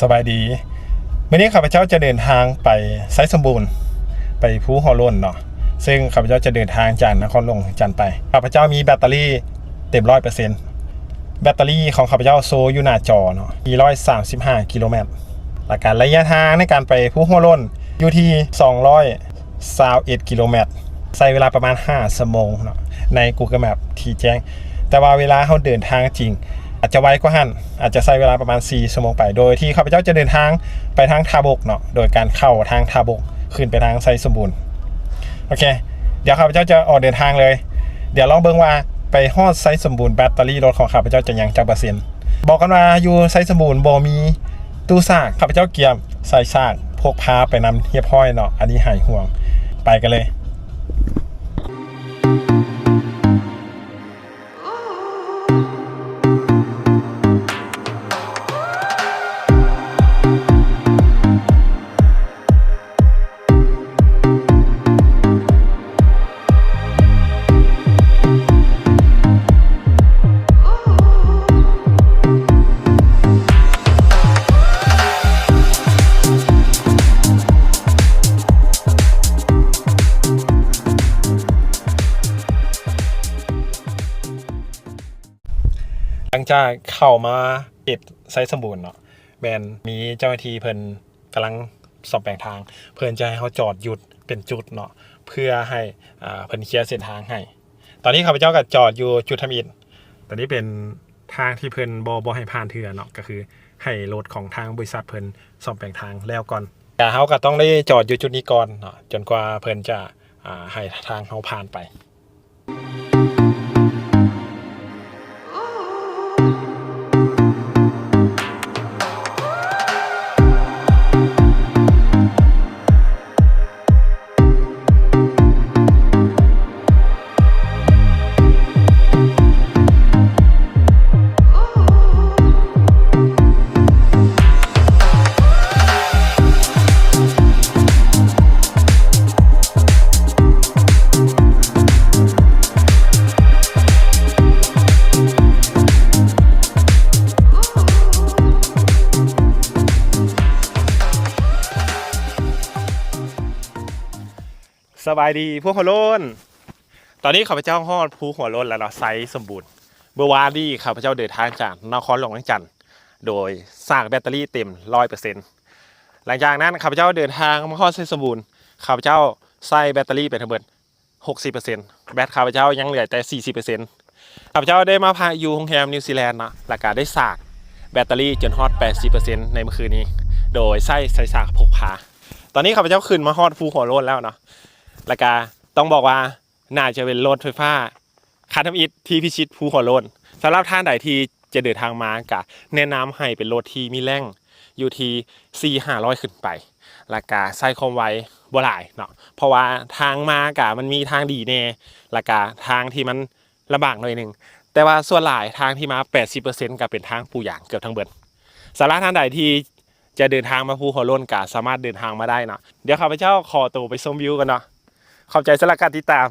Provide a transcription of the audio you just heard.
ສະບາຍດີ ມື້ນີ້ຂ້າພະເຈົ້າຈະເດີນທາງໄປໄຊສົມບູນ ໄປພູຫົວໂລ້ນເນາະ ເຊິ່ງຂ້າພະເຈົ້າຈະເດີນທາງຈາກນະຄອນຫຼວງວຽງຈັນໄປ. ຂ້າພະເຈົ້າມີແບັດເຕີຣີເຕັມຮ້ອຍເປີເຊັນ ແບັດເຕີຣີຂອງຂ້າພະເຈົ້າໂຊຢູ່ໜ້າຈໍເນາະ ມີຮ້ອຍສາມສິບຫ້າກິໂລແມັດ ແລ້ວກະໄລຍະທາງໃນການໄປພູຫົວໂລ້ນຢູ່ທີ່ສອງຮ້ອຍຊາວເອັດກິໂລແມັດ ໃຊ້ເວລາປະມານຫ້າຊົ່ວໂມງເນາະ ໃນ Google Map ທີ່ແຈ້ງ ແຕ່ວ່າເວລາເຮົາເດີນທາງຈິງ ອາດຈະໄວກວ່າຫັ້ນ ອາດຈະໃຊ້ເວລາປະມານສີ່ຊົ່ວໂມງໄປ ໂດຍທີ່ຂ້າພະເຈົ້າຈະເດີນທາງໄປທາງທ່າບົກເນາະ ໂດຍການເຂົ້າທາງທ່າບົກ ຂຶ້ນໄປທາງໄຊສົມບູນ. ໂອເຄ ດຽວຂ້າພະເຈົ້າຈະອອກເດີນທາງເລີຍ. ດຽວລອງເບິ່ງວ່າໄປຮອດໄຊສົມບູນ ແບັດເຕີຣີລົດຂອງຂ້າພະເຈົ້າຈະຍັງຈັກເປີເຊັນ. ບອກກ່ອນວ່າຢູ່ໄຊສົມບູນບໍ່ມີຕູ້ສາກ ຂ້າພະເຈົ້າກຽມໃສ່ສາກ ພົກພາໄປນຳຮຽບຮ້ອຍເນາະ ອັນນີ້ຫາຍຫ່ວງ. ໄປກັນເລີຍ. ຫຼັງຈາກເຂົ້າມາເຂດໄຊສົມບູນເນາະ ແມ່ນມີເຈົ້າໜ້າທີ່ເພິ່ນກຳລັງສ້ອມແປງທາງ ເພິ່ນຈະໃຫ້ເຮົາຈອດຢຸດເປັນຈຸດເນາະ ເພື່ອໃຫ້ ອ່າ ເພິ່ນເຄຍເສັ້ນທາງໃຫ້. ຕອນນີ້ຂ້າພະເຈົ້າກໍຈອດຢູ່ຈຸດທຳອິດ. ຕອນນີ້ເປັນທາງທີ່ເພິ່ນບໍ່ ບໍ່ໃຫ້ຜ່ານເທື່ອເນາະ ກໍຄືໃຫ້ລົດຂອງທາງບໍລິສັດເພິ່ນສ້ອມແປງທາງແລ້ວກ່ອນ. ກະເຮົາກໍຕ້ອງໄດ້ຈອດຢູ່ຈຸດນີ້ກ່ອນເນາະ ຈົນກວ່າເພິ່ນຈະ ອ່າ ໃຫ້ທາງເຮົາຜ່ານໄປ. ສະບາຍດີ ພວກຫົວໂລ້ນ. ຕອນນີ້ຂ້າພະເຈົ້າຮອດພູຫົວໂລ້ນແລ້ວເນາະ ໄຊສົມບູນ. ເມື່ອວານນີ້ຂ້າພະເຈົ້າເດີນທາງຈາກນະຄອນຫຼວງວຽງຈັນ ໂດຍສາກແບັດເຕີຣີເຕັມຮ້ອຍເປີເຊັນ. ຫຼັງຈາກນັ້ນຂ້າພະເຈົ້າເດີນທາງມາຮອດໄຊສົມບູນ ຂ້າພະເຈົ້າໃຊ້ແບັດເຕີຣີໄປທັງເບິດຫົກສິບເປີເຊັນ ແບັດຂ້າພະເຈົ້າຍັງເຫຼືອແຕ່ສີ່ສິບເປີເຊັນ. ຂ້າພະເຈົ້າໄດ້ມາພັກຢູ່ໂຮງແຮມນິວຊີແລນເນາະ ແລ້ວກະໄດ້ສາກແບັດເຕີຣີຈົນຮອດແປດສິບເປີເຊັນໃນມື້ຄືນນີ້ ໂດຍໃຊ້ສາຍສາກພົກພາ. ຕອນນີ້ຂ້າພະເຈົ້າຂຶ້ນມາຮອດພູຫົວໂລ້ນແລ້ວເນາະ ແລ້ວກະຕ້ອງບອກວ່າ ໜ້າຈະເປັນລົດໄຟຟ້າຄັນທຳອິດທີ່ພິຊິດພູຫົວໂລ້ນ. ສຳລັບທ່ານໃດທີ່ຈະເດີນທາງມາ ກະແນະນຳໃຫ້ເປັນລົດທີ່ມີແລ່ງຢູ່ທີ່ສີ່ຫ້າຮ້ອຍຂຶ້ນໄປ ແລ້ວກະໃຊ້ຄວາມໄວບໍ່ຫຼາຍເນາະ ເພາະວ່າທາງມາກະມັນມີທາງດີແດ່ ແລ້ວກະທາງທີ່ມັນລຳບາກໜ້ອຍໜຶ່ງ ແຕ່ວ່າສ່ວນຫຼາຍທາງທີ່ມາແປດສິບເປີເຊັນກະເປັນທາງປູຢາງເກືອບທັງເບິດ. ສຳລັບທ່ານໃດທີ່ຈະເດີນທາງມາພູຫົວໂລ້ນ ກະສາມາດເດີນທາງມາໄດ້ເນາະ. ດຽວຂ້າພະເຈົ້າຂໍໂຕໄປຊົມວິວກ່ອນເນາະ. ຂອບໃຈສຳລັບການຕິດຕາມ.